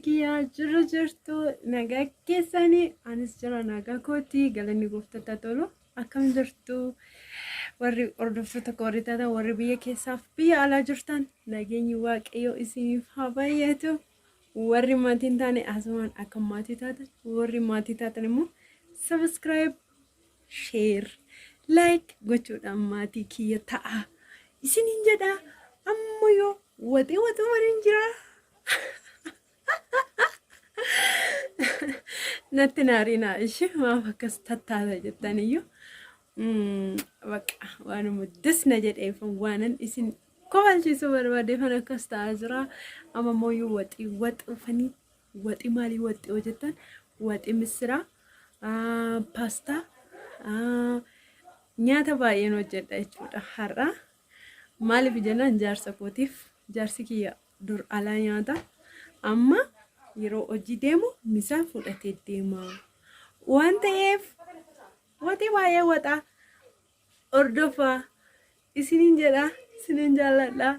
Kiyyaa jirru jirtu nagaa keessanii, anis jira nagaa kooti, galanni gooftaa tolu. Akkam jirtu warri hordoftoota koo, warri taatan, warri biyya keessaaf biyya alaa jirtan, nageenyi Waaqayyoo isiniif haa baay'atu. Warri maatii hin taane asumaan akka maatii taatan, warri maatii taatan immoo subscribe, share, like gochuudhaan maatii kiyya ta'a isiniin jedha. Ammayyoo waxii waxii waliin jira. Natti naariinaa ishee, maaf akkas tattaata jettaniyyuu, bakka waanuma disna jedheef, waanan isin kofalchiisuu barbaadeefan akkas ta'aa jira. Amma immoo waxii waxuufanii, waxii maalii waxii hojjettan? Waxii missiraa, paastaa, nyaata baay'een hojjedha jechuudha har'a. Maaliif jennaan jaarsa kootiif, jaarsi kiyya dur alaa nyaata. Amma yeroo hojii deemu misaa fudhatee deema. Waan ta'eef waxii baay'ee waxaa hordofaa isiniin jedha, isiniin jaalladha.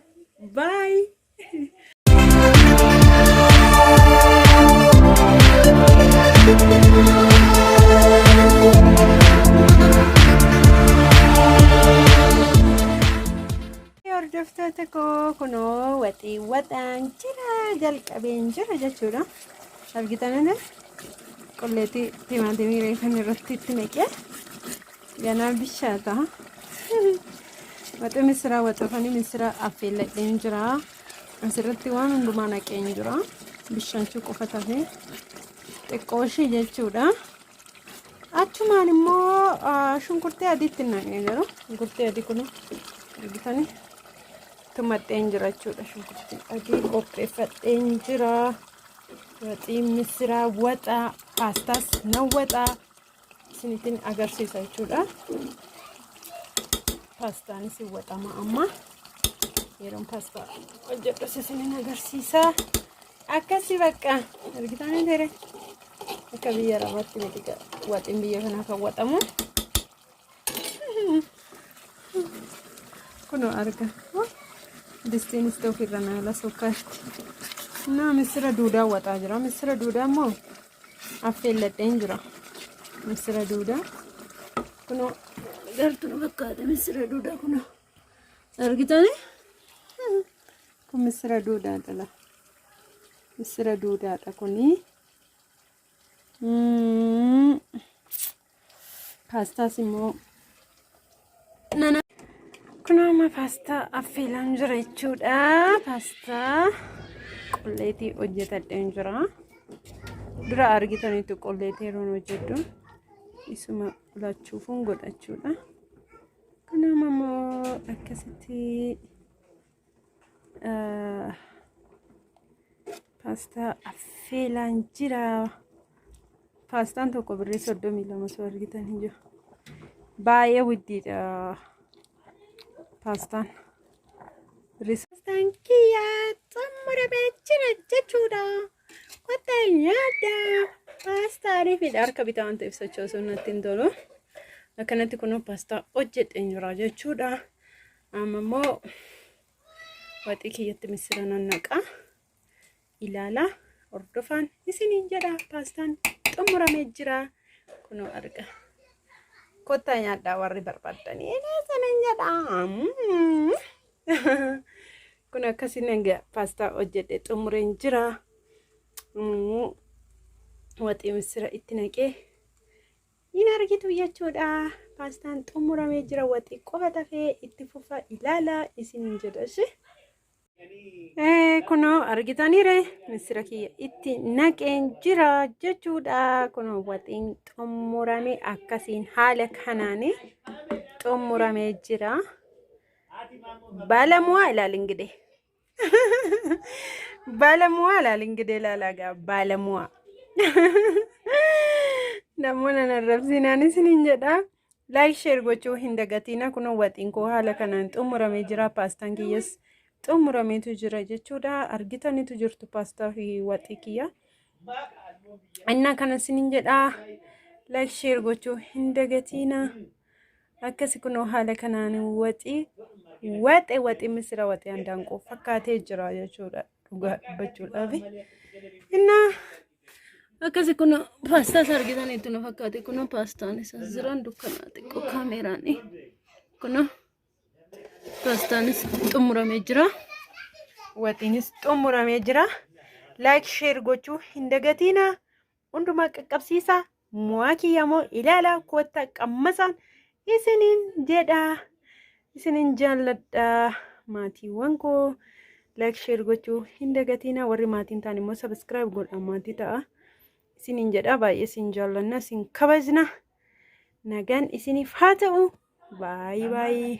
Baay! Hordoftoota koo, kunoo waxii waxaan jira, jalqabeen jira jechuudha. Argitanidha. Qulleetii timaatimii reefan irratti itti naqee ganaa bishaata. Waxii misiraa waxoofanii misira affeelladheen jira. Asirratti waan hundumaa naqeen jira. Bishaachuu qofa tafe xiqqoo ishee jechuudha. Achumaan immoo shunkurtii adiitti naqee jiru. Shunkurtii adii kun argitanii tumadheen jira jechuudha. Shunkurtii adii qopheeffadheen jira. Waxii misiraa waxaa, paastaas nan waxaa, isinittiin agarsiisa jechuudha. Paastaanis hin waxama amma. Yeroon paastaa hojjedhus isinin agarsiisa. Akkasii bakka argitanii tere. Akka biyya Arabaatti miti waxiin biyya kanaa kan waxamu. Kunoo arga. Distiinis ta'u ofirra naala sokkaatti. Naa misira duudaa waxaa jira. Misira duudaa immoo affeelladheen jira. Misira duudaa. Kunoo gartuu nu fakkaata misira duudaa kunoo. Argitanii? Kun misira duudaadha la. Misira duudaadha kuni. Paastaas immoo nana. Kun amma paastaa affeelaan jira jechuudha. Paastaa qulleetii hojjetadheen jira. Dura argitaniitu qulleetii yeroon hojjedhu isuma lachuufuun godhachuudha. Kun amma immoo akkasitti paastaa affeelaan jira. Paastaan tokko birrii 32 osoo argitan hin jiru. Baay'ee widdiidha paastaan. Paastaan kiyyaa xumuramee jira jechuudha. Kottaa nyaadhaa. Paastaan fidha harka bitaa waan ta'eef sochoosuun natti hin tolu. Akkanatti kunoo paastaa hojjedheen jira jechuudha. Amma immoo waxii kiyyatti misira nan naqa. Ilaala hordofaan isiniin jedha, paastaan xumuramee jira. Kunoo arga. Kottaa nyaadhaa warri barbaaddanii isiniin jedha. Kun akkasiin hanga paastaa hojjedhe xumureen jira. Waxii misira itti naqee hin argitu jechuudha. Paastaan xumuramee jira, waxii qofa tafee itti fufa ilaala isiniin jedha ishee. Kunoo argitaniire, misira kiyya itti naqeen jira jechuudha. Kunoo waxiin xumuramee akkasiin haala kanaan xumuramee jira. Baalamuwaa ilaali ingidee. Baalamuwaa ilaali ingidee, ilaalaa gaa baalamuwaa. Namoonni nan arrabsinaan isiniin jedha. Like, share gochuu hin dagatina. Kunoo waxiin koo haala kanaan xumuramee jira. Paastaan kiyyas xumurameetu jira jechuudha. Argitanitu jirtu paastaa fi waxii kiyya. Innaa kana isiniin jedha. Like, share gochuu hin dagatina. Akkasi kunoo haala kanaan waxii waxe, waxii misira, waxii handaanqoo fakkaatee jira jechuudha. Dhugaa dubbachuudhaaf. Innaa akkasi kun paastaa isa argitaniitu na fakkaate kun paastaan isa jiraan dukkanaa xiqqoo kaameeraan kun paastaanis xumuramee jira. Waxiinis xumuramee jira. Like share gochuu hin dagatiinaa. Hundumaa qaqqabsiisaa. Mo'aa kiyya moo ilaalaa koottaa qammasaan isiniin jedha. Isiniin jaalladha. Maatiiwwan koo like share gochuu hin dagatiinaa. Warri maatiin ta'an immoo subscribe godhaa maatii ta'a. Isiniin jedha baay'ee isin jaallanna isin kabajna. Nagaan isiniif haa ta'u. Baay'ee baay'ee.